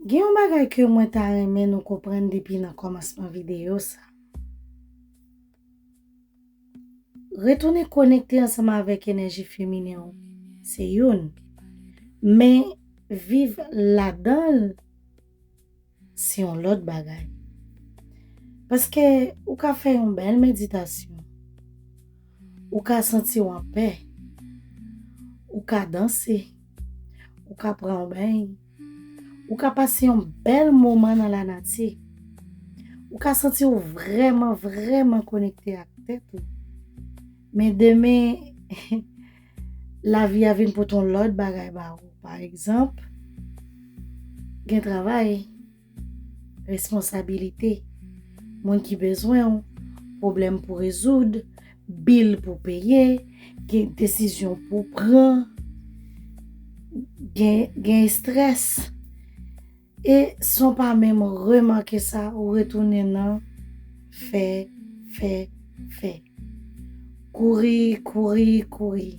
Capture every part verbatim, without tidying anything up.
Gen yon bagay ke mwen ta renmen nou konprann depi nan kòmansman videyo sa. Retounen konekte ansanm avèk enèji feminen w, se youn. Men viv ladan l, se yon lòt bagay. Paske ou ka fè yon bèl meditasyon. Ou ka santi w anpè. Ou ka danse. Ou ka pran yon beny. Ou ka pase yon bèl moman nan lanati. Ou ka santi w vrèman, vrèman konekte ak tèt ou. Men demen, lavi a vin pote yon lòt bagay ba ou. Pa egzanp, gen travay, responsabilite, moun ki bezwen w, pwoblèm pou rezoud, bil pou peye, gen desizyon pou pran, gen, gen estrès. E san w pa menm remake sa, ou retounen nan fè, fè, fè. Kouri, kouri, kouri.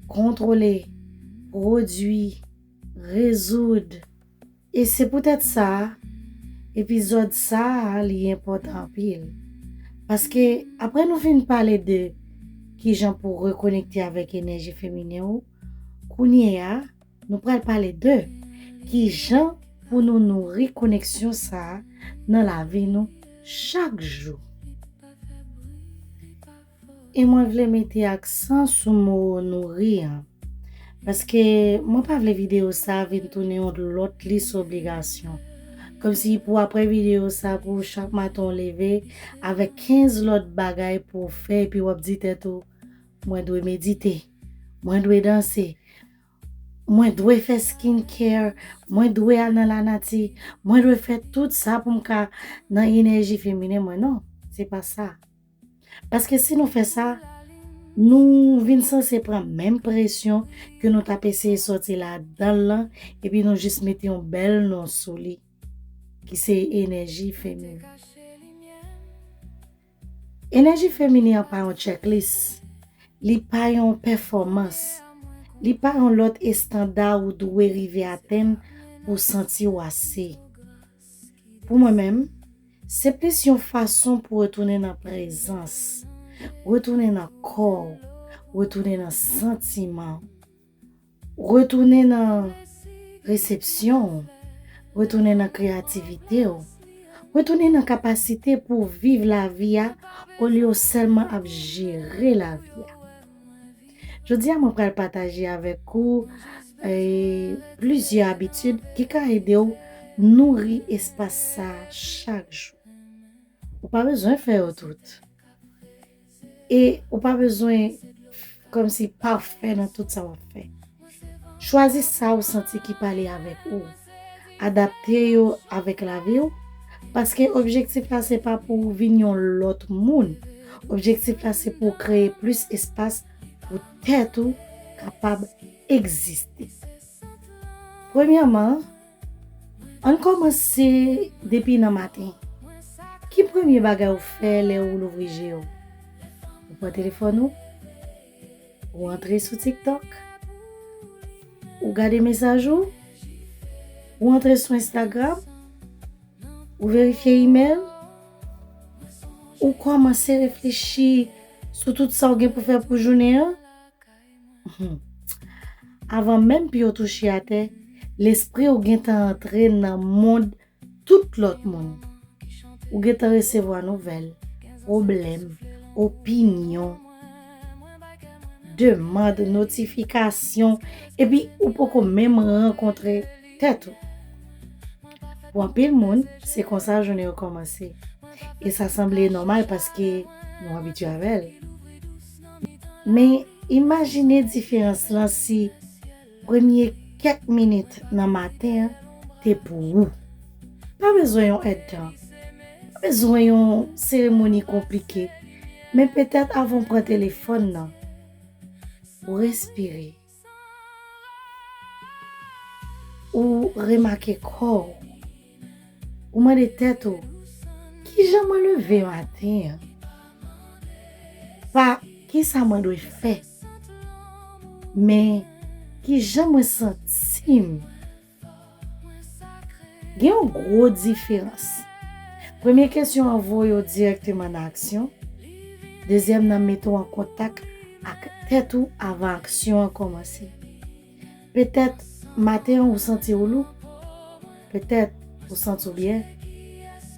Kontwole, pwodui, rezoud. E se poutèt sa, epizòd sa a, li enpòtan anpil. Paske apre nou fin pale de kijan pou rekonekte avèk enèji feminen ou, kounye a, nou pral pale de kijan pou nou nouri koneksyon sa a nan lavi nou chak jou. E mwen vle mete aksan sou mo nouri an. Paske mwen pa vle videyo sa a vin tounen yon lòt lis obligasyon. Kòmsi pou apre videyo sa a, pou chak maten w leve, avèk kenz lòt bagay pou w fè, epi w ap di tèt ou, mwen dwe medite, mwen dwe danse, mwen dwe fè skincare, mwen dwe al nan lanati, mwen dwe fè tout sa pou m ka nan enèji feminen mwen. Non, se pa sa. Paske si nou fè sa, nou vin sanse pran menm presyon ke nou t ap eseye sòti ladan l lan, epi nou jis mete yon bèl non sou li, ki se enèji feminen. Enèji feminen an pa yon checklist, li pa yon pèfòmans, li pa yon lòt estanda ou dwe rive atenn pou w santi w ase. Pou mwen menm, se plis yon fason pou retounen nan prezans, retounen nan kò w, retounen nan santiman w, retounen nan resepsyon w, retounen nan kreyativite w, retounen nan kapasite pou w viv lavi a olye w sèlman ap jere lavi a. Jodi a, mwen pral pataje avèk ou, eh, plizyè abitid ki ka ede w nouri espas sa a chak jou. Ou pa bezwen fè yo tout. E ou pa bezwen kòmsi pafè nan tout sa w ap fè. Chwazi sa ou santi ki pale avèk ou. Adapte yo avèk lavi w, paske objektif la se pa pou w vin yon lòt moun. Objektif la se pou w kreye plis espas pou tèt ou kapab egziste. Premyèman, ann kòmanse depi nan maten. Ki premye bagay ou fè lè ou louvri je w? Ou pran telefòn ou, ou antre sou TikTok, ou gade mesaj ou, ou antre sou Instagram, ou verifye imèl, ou kòmanse reflechi sou tout sa w gen pou fè pou jounen an. Hmm. Avan menm pye w touche atè, lespri w gentan antre nan mond tout lòt moun. Ou gentan resevwa nouvèl, pwoblèm, opinyon, demann, notifikasyon, epi ou poko menm rankontre tèt ou. Pou anpil moun, se konsa jounen yo kòmanse. E sa sanble nòmal paske nou abitye avè l. Men imajine diferans lan si premye kèk minit nan maten an te pou ou. Pa bezwen yon èdtan. Pa bezwen yon seremoni konplike. Men petèt avan w pran telefòn nan, ou respire. Ou remake kò w. Ou mande tèt ou, kijan mwen leve maten an? Pa kisa mwen dwe fè, men kijan mwen santi m? Gen yon gwo diferans. Premye kesyon an voye w dirèkteman nan aksyon. Dezyèm nan mete w an kontak ak tèt ou avan aksyon an kòmanse. Petèt maten an ou santi w lou. Petèt ou santi w byen.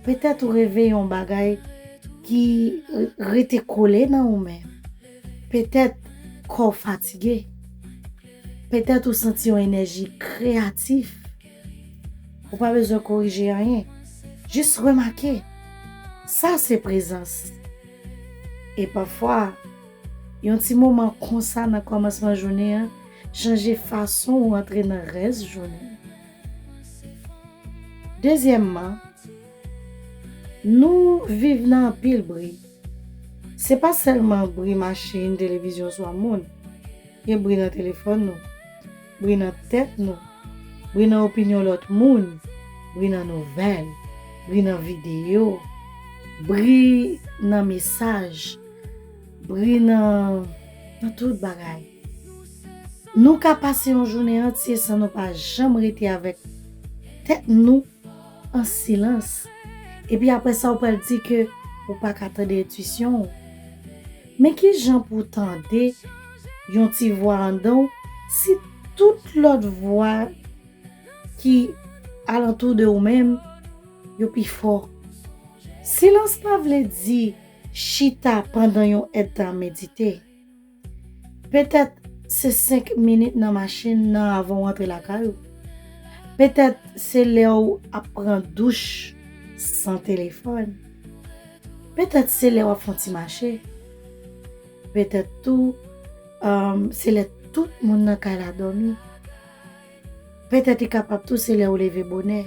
Petèt ou reve yon bagay ki rete kole nan ou menm. Petèt kò w fatige. Petèt ou santi yon enèji kreyatif. Ou pa bezwen korije anyen. Jis remake. Sa se prezans. E pafwa, yon ti moman konsa nan kòmansman jounen an chanje fason ou antre nan rès jounen an. Dezyèmman, nou viv nan anpil bri. Se pa sèlman bri machin, televizyon oswa moun. Gen bri nan telefòn nou, bri nan tèt nou, bri nan opinyon lòt moun, bri nan nouvèl, bri nan videyo, bri nan mesaj, bri nan, nan tout bagay. Nou ka pase yon jounen antye san nou pa janm rete avèk tèt nou an silans. Epi apre sa, ou pral di ke ou pa ka tande entwisyon w. Men ki jan pou w tande yon ti vwa anndan w si tout lòt vwa ki alantou de ou menm, yo pi fò? Silans pa vle di chita pandan yon èdtan ap medite. Petèt se senk minit nan machin nan avan w antre lakay ou. Petèt se lè w ap pran douch san telefòn. Petèt se lè w ap fè yon ti mache. Petèt tou, um, se lè tout moun nan kay la dòmi. Petèt li kapab tou se lè w leve bonè.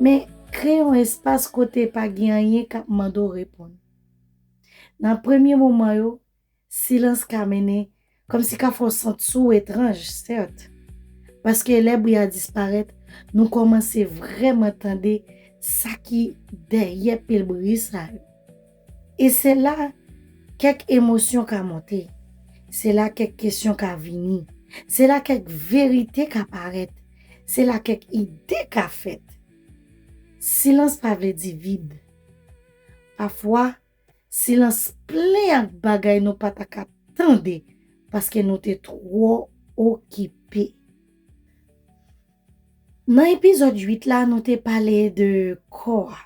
Men, kreye yon espas kote pa gen anyen k ap mande w reponn. Nan premye moman yo, silans ka mennen, kòmsi ka fè w santi w etranj, sèt. Paske lè bri a disparèt, nou kòmanse vrèman tande sa ki dèyè pil bri sa yo. E se la kèk emosyon ka monte. Se la kèk kesyon ka vini. Se la kèk verite ka parèt. Se la kèk ide ka fèt. Silans pa vle di vid. Pafwa, silans plen ak bagay nou pa ta ka tande paske nou te twò okipe. Nan epizòd uit la, nou te pale de kò a.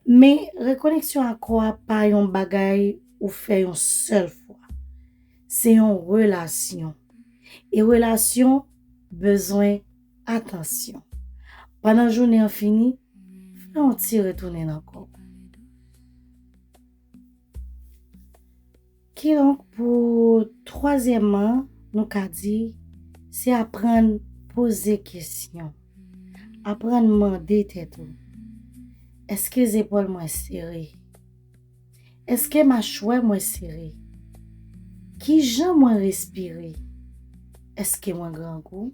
Men, rekoneksyon ak kò a pa yon bagay ou fè yon sèl fwa. Se yon relasyon. E relasyon bezwen atansyon. Pandan jounen an fini, fè yon ti retounen nan kò w. Kidonk, pou twazyèmman, nou ka di, se aprann poze kesyon. Aprann mande tèt ou, èske zepòl mwen sere? Èske machwè mwen sere? Ki jan mwen respire? Èske mwen grangou?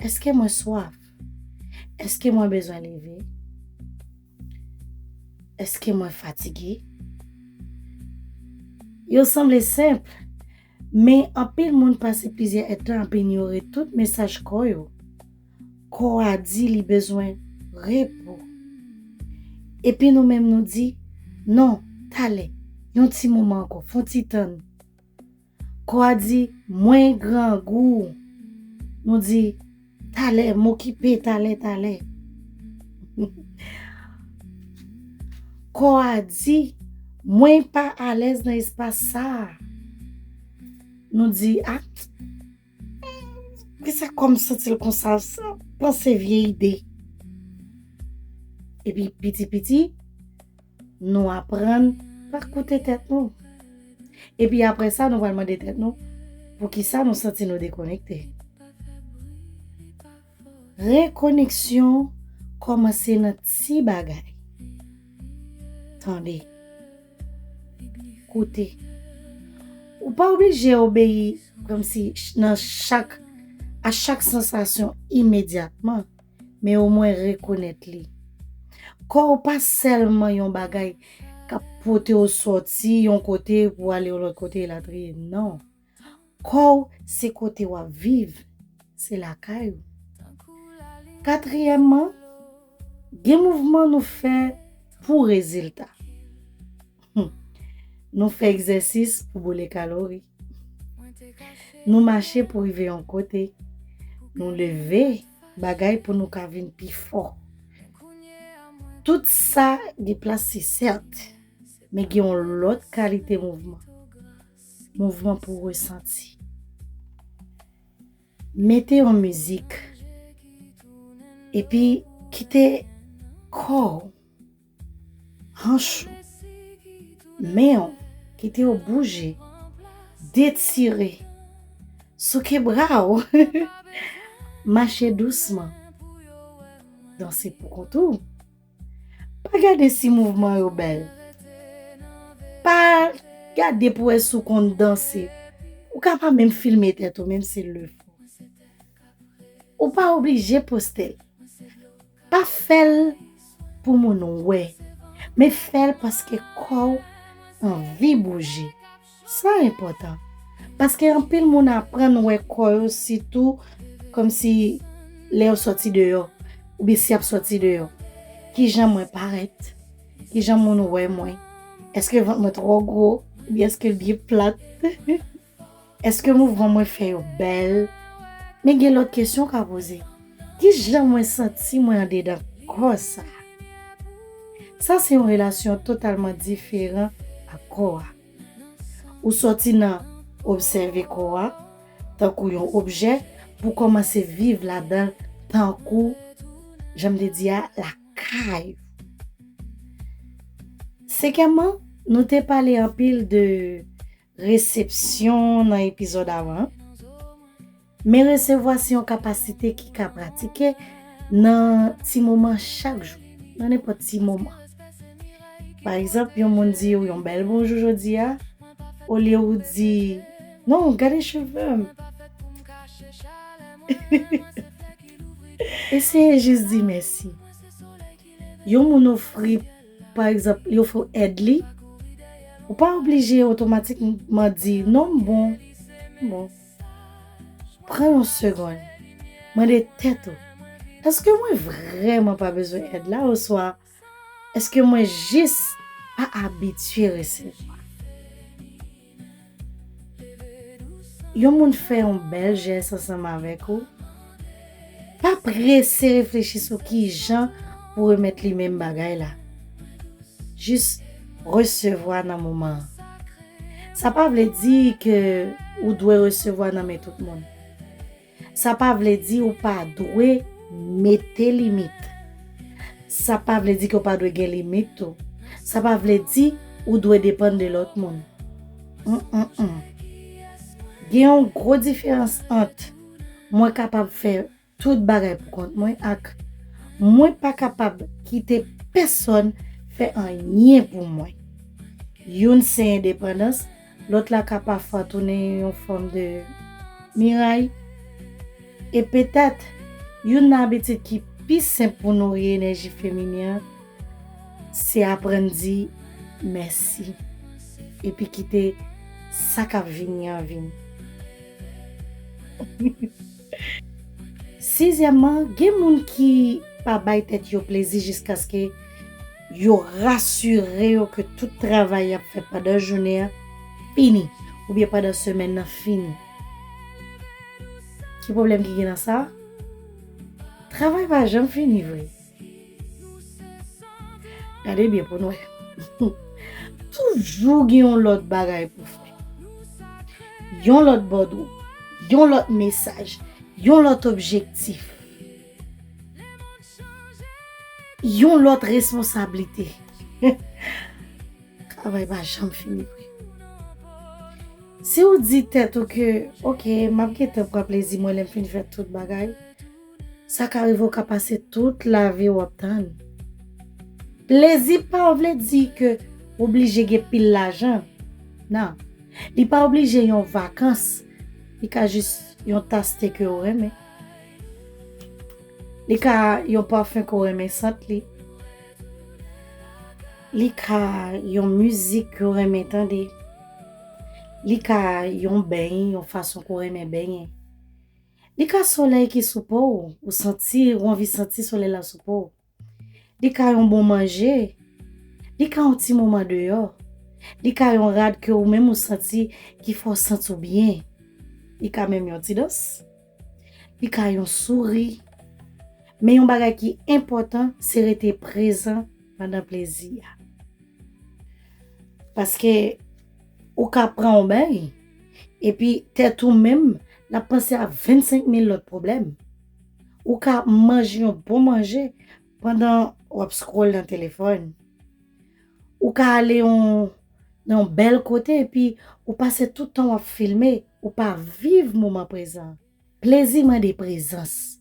Èske mwen swaf? Èske mwen bezwen leve? Èske mwen fatige? Yo sanble senp, men anpil moun pase plizyè èdtan ap inyore tout mesaj kò yo. Kò a di li bezwen repo. Epi nou menm nou di, non, talè, yon ti moman ankò, fè yon ti tann. Kò a di, mwen grangou. Nou di, talè, m okipe, talè, talè. Kò a di, mwen pa alèz nan espas sa a. Nou di, a, kisa kò m santi l konsa, sa panse vye ide. Epi piti piti, nou aprann pa koute tèt nou. Epi apre sa, nou pral mande tèt nou, poukisa nou santi nou dekonekte? Rekoneksyon kòmanse nan ti bagay. Tande. Koute. Ou pa oblije obeyi kòmsi ch-, nan chak, a chak sansasyon imedyatman, men omwen rekonèt li. Kò w pa sèlman yon bagay k ap pote w sòti yon kote pou ale yon lòt kote, elatriye. Non. Kò w se kote w ap viv, se lakay ou. Katriyèmman, gen mouvman nou fè pou rezilta. Hmm. Nou fè egzèsis pou boule kalori. Nou mache pou rive yon kote. Nou leve bagay pou nou ka vin pi fò. Tout sa gen plas li, sèt, men gen yon lòt kalite mouvman. Mouvman pou resanti. Mete yon mizik, epi kite kò w, hanch ou, men w, kite yo bouje, detire, souke bra w, mache dousman, danse pou kont ou. Pa gade si mouvman yo bèl. Pa gade pou wè si w konn danse. Ou ka pa menm filme tèt ou, menm si l le fo. Ou pa oblije poste l. Pa fè l pou moun wè, men fè l paske kò w anvi bouje. Sa enpòtan. Paske anpil moun aprann wè kò yo sitou kòmsi lè yo sòti deyò, oubyen si y ap sòti deyò. Kijan mwen parèt? Kijan moun wè mwen? Èske vant mwen twò gwo? Oubyen èske l byen plat? Èske mouvman mwen fè yo bèl? Men gen lòt kesyon w ka poze. Kijan mwen santi mwen andedan kò sa a? Sa se yon relasyon totalman diferan ak kò a. Ou sòti nan obsève kò a tankou yon objè pou kòmanse viv ladan l tankou, jan m te di a, lakay ou. Senkyèmman, nou te pale anpil de resepsyon nan epizòd avan. Men resevwa se yon kapasite ki ka pratike nan ti moman chak jou, nan nenpòt ti moman. Pa egzanp, yon moun di w yon bèl bonjou jodi a, olye ou di, "Non, gade cheve m." Eseye jis di mèsi. Yon moun ofri, pa egzanp, li ofri w èd li, ou pa oblije otomatikman di, "Non, m bon, m bon." Pran yon segonn. Mande tèt ou, "Èske mwen vrèman pa bezwen èd la, oswa èske mwen jis pa abitye resevwa?" Yon moun fè yon bèl jès ansanm avèk ou, pa prese reflechi sou kijan pou remèt li menm bagay la. Jis resevwa nan moman an. Sa pa vle di ke ou dwe resevwa nan men tout moun. Sa pa vle di ou pa dwe mete limit. Sa pa vle di ke ou pa dwe gen limit tou. Sa pa vle di ou dwe depann de lòt moun. Mm, mm, mm. Gen yon gwo diferans ant mwen kapab fè tout bagay pou kont mwen ak mwen pa kapab kite pèsonn fè anyen pou mwen. Youn se endepandans, lòt la ka pafwa tounen yon fòm de miray. E petèt, youn nan abitid ki pi senp pou nouri enèji feminen an, se aprann di mèsi. Epi kite sa k ap vini an vini. Sizyèmman, gen moun ki pa bay tèt yo plezi jiskaske yo rasire yo ke tout travay y ap fè pandan jounen an fini, oubyen pandan semèn nan fini. Ki pwoblèm ki gen nan sa? Travay pa janm fini vre. Gade byen pou n wè. Toujou gen yon lòt bagay pou fè. Yon lòt bòdwo, yon lòt mesaj, yon lòt objektif, yon lòt responsablite. Travay pa janm fini vre. Si w di tèt ou ke, "Oke, m ap gentan pran plezi mwen lè m fin fè tout bagay," sa ka rive w ka pase tout lavi w ap tann. Plezi pa vle di ke w oblije gen pil lajan. Non. Li pa oblije yon vakans. Li ka jis yon tas te ke w renmen. Li ka yon pafen ke w renmen sant li. Li ka yon mizik ke w renmen tande. Li ka yon beny, yon fason ke w renmen benyen. Li ka solèy ki sou po w, ou santi, ou anvi santi solèy la sou po w. Li ka yon bon manje. Li ka yon ti moman deyò. Li ka yon rad ke ou menm ou santi ki fè w santi w byen. Li ka menm yon ti dans. Li ka yon souri. Men yon bagay ki enpòtan, se rete prezan pandan plezi a. Paske ou ka pran yon beny, epi tèt ou menm, l ap panse a vennsenk mil lòt pwoblèm. Ou ka manje yon bon manje pandan w ap scroll nan telefòn. Ou ka ale yon, nan yon bèl kote epi ou pase tout tan w ap filme, ou pa viv moman prezan. Plezi mande prezans.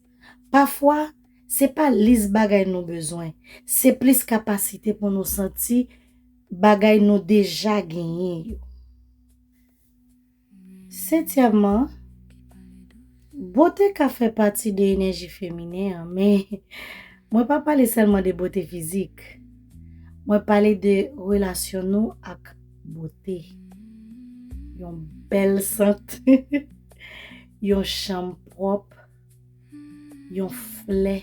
Pafwa, se pa lis bagay nou bezwen, se plis kapasite pou nou santi bagay nou deja genyen yo. Sentyèmman, bote ka fè pati de enèji feminen an, men mwen pa pale sèlman de bote fizik. Mwen pale de relasyon nou ak bote. Yon bèl sant, yon chanm pwòp, yon flè,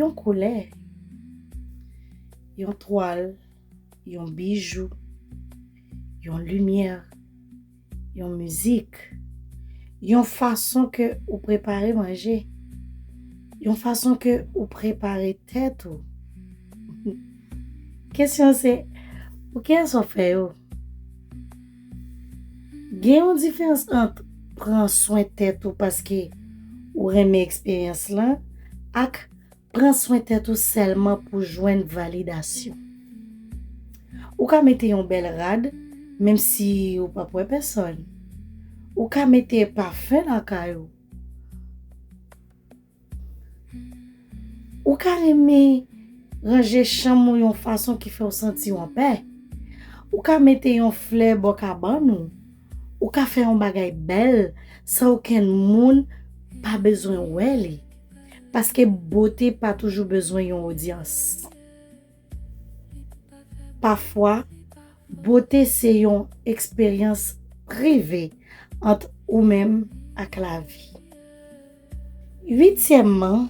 yon koulè, yon twal, yon bijou, yon limyè, yon mizik, yon fason ke ou prepare manje, yon fason ke ou prepare tèt ou. Kesyon se, pou kiyès w ap fè yo? Gen yon diferans ant pran swen tèt ou paske ou renmen eksperyans lan ak pran swen tèt ou sèlman pou jwenn validasyon. Ou ka mete yon bèl rad, menm si ou p ap wè pèsòn. Ou ka mete pafen lakay ou. Ou ka renmen ranje chanm ou yon fason ki fè w santi w anpè. Ou ka mete yon flè bò kabann ou. Ou ka fè yon bagay bèl san okenn moun pa bezwen wè li. Paske bote pa toujou bezwen yon odyans. Pafwa, bote se yon eksperyans prive ant ou menm ak lavi. Uityèmman,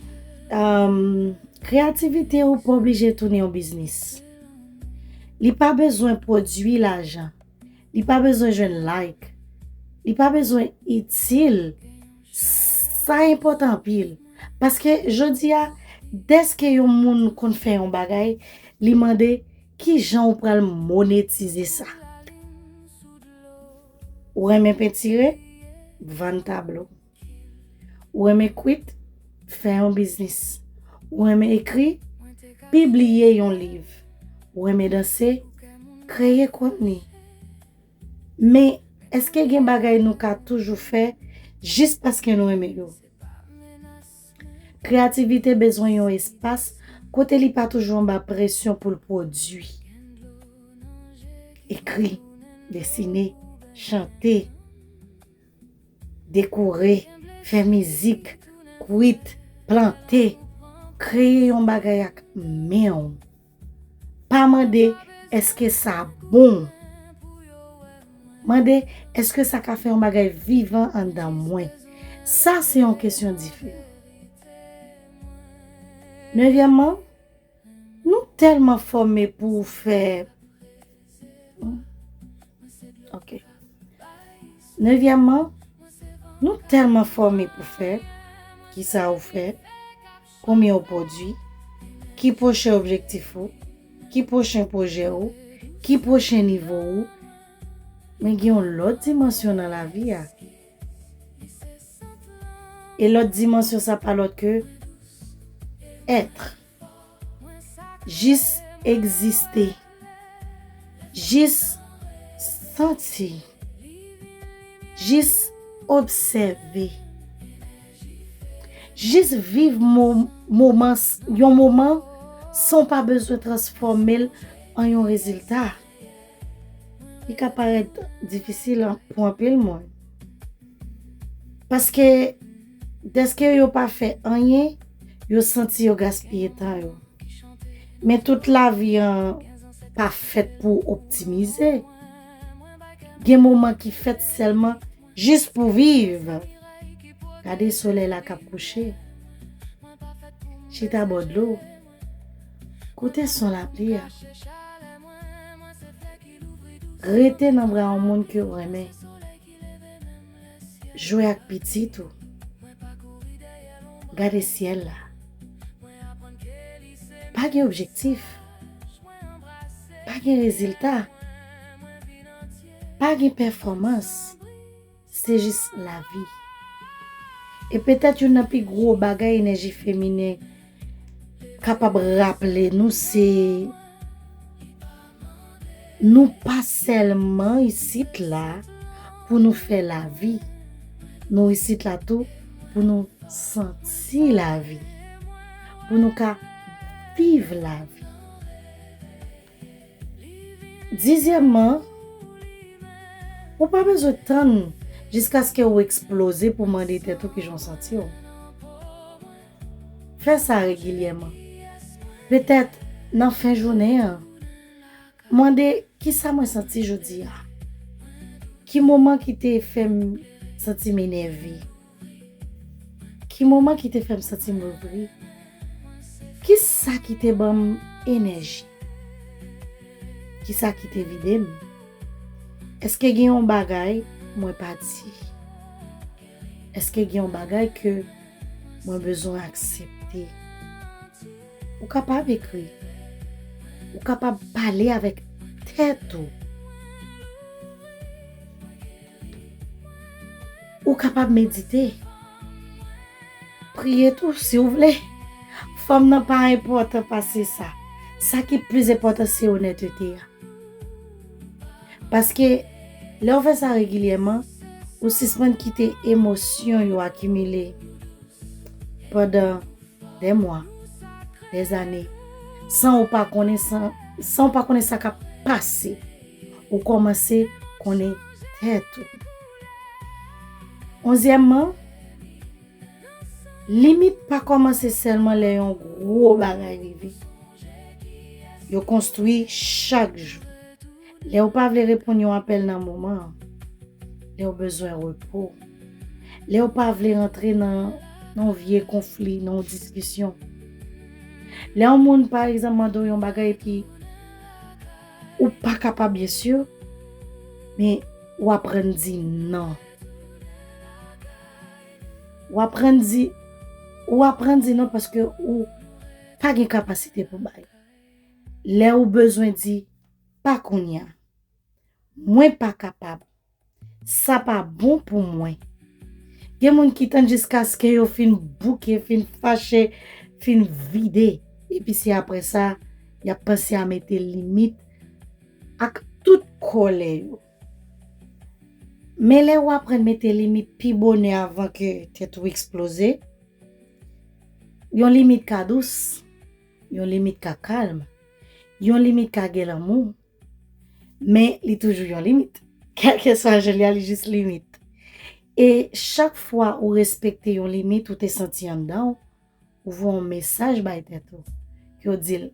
um, kreyativite ou pa oblije tounen yon biznis. Li pa bezwen pwodui lajan. Li pa bezwen jwenn like. Li pa bezwen itil. Sa enpòtan anpil. Paske jodi a, dèske yon moun konn fè yon bagay, li mande kijan ou pral monetize sa. Ou renmen pentire? Vann tablo. Ou renmen kwit? Fè yon biznis. Ou renmen ekri? Pibliye yon liv. Ou renmen danse? Kreye kontni. Men, èske gen bagay nou ka toujou fè jis paske nou renmen yo? Kreyativite bezwen yon espas kote li pa toujou anba presyon pou l pwodui. Ekri, desine, chante, dekore, fè mizik, kwit, plante, kreye yon bagay ak men w. Pa mande èske sa bon. Mande èske sa ka fè yon bagay vivan anndan mwen. Sa se yon kesyon diferan. Nevyèmman, nou tèlman fòme pou fè. Ok. Nevyèmman, nou tèlman fòme pou fè, kisa ou fè, konbyen ou pwodui, ki pwochen objektif ou, ki pwochen pwojè ou, ki pwochen nivo ou. Men gen yon lòt dimansyon nan lavi a. E lòt dimansyon sa pa lòt ke èt. Jis egziste. Jis santi. Jis obsève. Jis viv mo- moman, yon moman san w pa bezwen transfòme l an yon rezilta. Li ka parèt difisil an- pou anpil moun. Paske dèske yo pa fè anyen, yo santi yo gaspiye tan yo. Men tout lavi an pa fèt pou optimize. Gen moman ki fèt sèlman jis pou viv. Gade solèy la k ap kouche. Chita bò dlo. Koute son lapli a. Rete nan bra yon moun ke w renmen. Jwe ak pitit ou. Gade syèl la. Pa gen objektif. Pa gen rezilta. Pa gen pèfòmans. Se jis lavi. E petèt youn nan pi gwo bagay enèji feminen kapab raple nou, se nou pa sèlman isit la pou nou fè lavi. Nou isit la tou pou nou santi lavi. Pou nou ka viv lavi. Dizyèmman, ou pa bezwen tann jiskaske ou eksploze pou mande tèt ou kijan w santi w. Fè sa regilyèman. Petèt nan fen jounen an, mande kisa mwen santi jodi a. Ki moman ki te fè m santi m enève? Ki moman ki te fè m santi m louvri? Kisa ki te ban m enèji? Kisa ki te vide m? Èske gen yon bagay mwen pa di? Èske gen yon bagay ke mwen bezwen aksepte? Ou kapab ekri. Ou kapab pale avèk tèt ou. Ou kapab medite. Priye tou, si w vle. Fòm nan pa enpòtan pase sa. Sa ki plis enpòtan, se onètete a. Paske, lè w fè sa regilyèman, ou sispann kite emosyon yo akimile pandan dè mwa, dè zane, san ou pa konnen, san, san ou pa konnen sa k ap pase. Ou kòmanse konnen tèt ou. Onzyèmman, limit pa kòmanse sèlman lè yon gwo bagay rive. Yo konstwi chak jou. Lè w pa vle reponn yon apèl nan moman an, lè w bezwen repo, lè w pa vle rantre nan, nan yon vye konfli, nan yon diskisyon. Lè yon moun, pa egzanp, mande w yon bagay epi ou pa kapab, byen si, men ou aprann di non. Ou aprann di, ou aprann di non paske ou pa gen kapasite pou bay. Lè ou bezwen di, pa kounye a. Mwen pa kapab. Sa pa bon pou mwen. Gen moun ki tann jiskaske yo fin bouke, fin fache, fin vide. Epi se apre sa, y ap panse a mete limit ak tout kòlè yo. Men lè w aprann mete limit pi bonè avan ke tèt ou eksploze, yon limit ka dous, yon limit ka kalm, yon limit ka gen lanmou, men li toujou yon limit. Kèlkeswa jan li a, li jis limit. E chak fwa ou respekte yon limit ou te santi anndan w, ou voye yon mesaj bay tèt ou, ke w di l,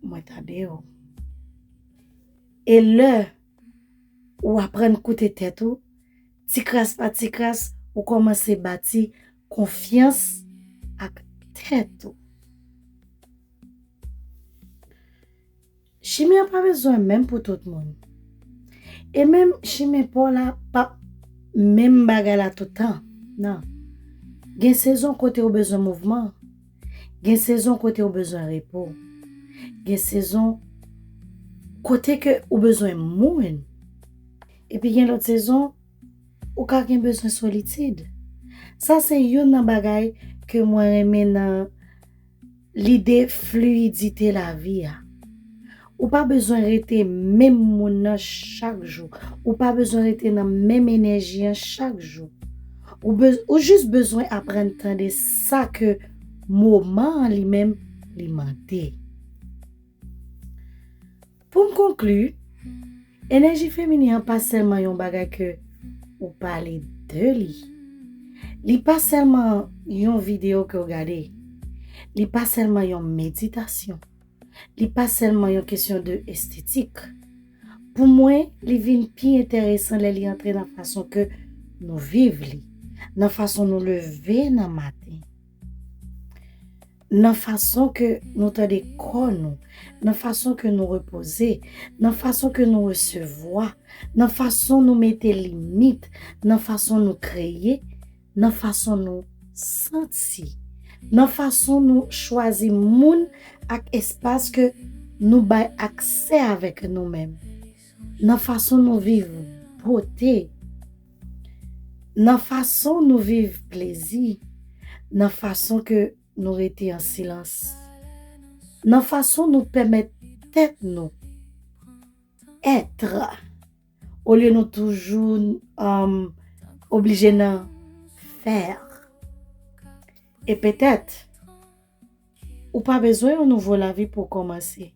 mwen tande w. E lè ou aprann koute tèt ou, ti kras pa ti kras, ou kòmanse bati konfyans ak tèt ou. Chimen an pa bezwen menm pou tout moun. E menm chimen pa w la p ap menm bagay la tout tan. Non. Gen sezon kote ou bezwen mouvman. Gen sezon kote ou bezwen repo. Gen sezon kote ke ou bezwen moun. Epi gen lòt sezon, ou ka gen bezwen solitid. Sa se youn nan bagay ke mwen renmen nan lide fliyidite lavi a. Ou pa bezwen rete menm moun nan chak jou. Ou pa bezwen rete nan menm enèji an chak jou. Ou, bez, ou jis bezwen aprann tande sa ke moman an li menm li mande. Pou m konkli, enèji feminen an pa sèlman yon bagay ke ou pale de li. Li pa sèlman yon videyo ke w gade. Li pa sèlman yon meditasyon. Li pa sèlman yon kesyon de estetik. Pou mwen, li vin pi enteresan lè li antre nan fason ke nou viv li, nan fason nou leve nan maten, nan fason ke nou tande kò nou, nan fason ke nou repoze, nan fason ke nou resevwa, nan fason nou mete limit, nan fason nou kreye, nan fason nou santi, nan fason nou chwazi moun ak espas ke nou bay aksè avèk nou menm, nan fason nou viv bote, nan fason nou viv plezi, nan fason ke nou rete an silans, nan fason nou pèmèt tèt nou èt, olye nou toujou um, oblije nan fè. E petèt, ou pa bezwen yon nouvo lavi pou w kòmanse.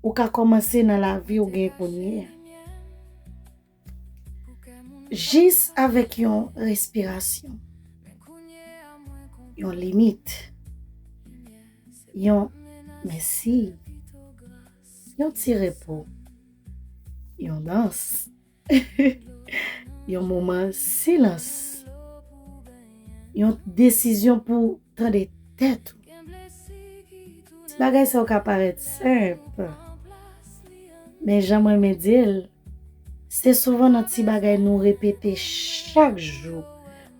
Ou ka kòmanse nan lavi ou gen kounye a. Jis avèk yon respirasyon, yon limit, yon mèsi, yon ti repo, yon dans, yon moman silans, yon desizyon pou tande tèt ou. Ti bagay sa yo ka parèt senp, men jan mwen renmen di l, se souvan nan ti bagay nou repete chak jou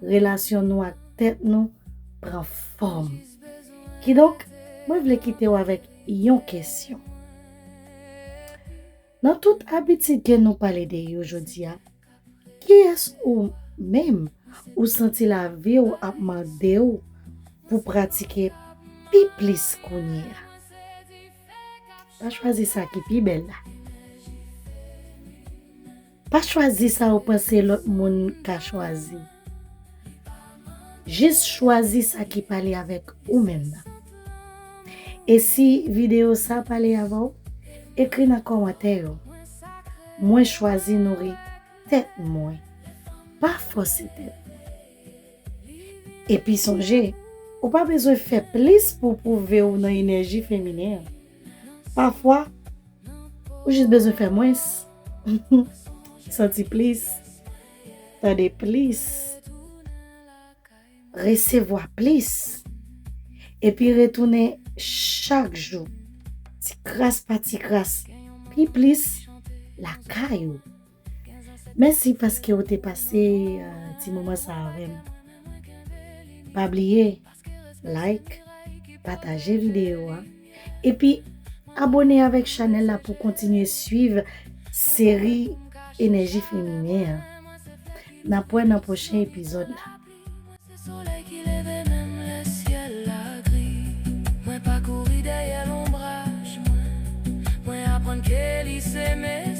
relasyon nou ak tèt nou pran fòm. Kidonk, mwen vle kite w avèk yon kesyon. Nan tout abitid ke nou pale de yo jodi a, kiyès ou menm ou santi lavi w ap mande w pou pratike pi plis kounye a? Pa chwazi sa ki pi bèl la. Pa chwazi sa ou panse lòt moun ka chwazi. Jis chwazi sa ki pale avèk ou menm nan. E si videyo sa pale avè w, ekri nan kòmantè yo. Mwen chwazi nouri tèt mwen. Pa fòse tèt mwen. Epi sonje, ou pa bezwen fè plis pou pwouve ou nan enèji feminen an. Pafwa, ou jis bezwen fè mwens. Santi plis, tande plis, resevwa plis, epi retounen chak jou, ti kras pa ti kras, pi plis lakay ou. Mèsi paske ou te pase uh, ti moman sa avè m. Pa bliye, like, pataje videyo a, epi abone avèk chanèl la pou kontinye swiv seri Enèji Feminen an. N ap wè nan pwochen epizòd la. Se solèy ki leve menm lè syèl la gri. Mwen pa kouri dèyè lonbraj mwen. Mwen aprann ke li se me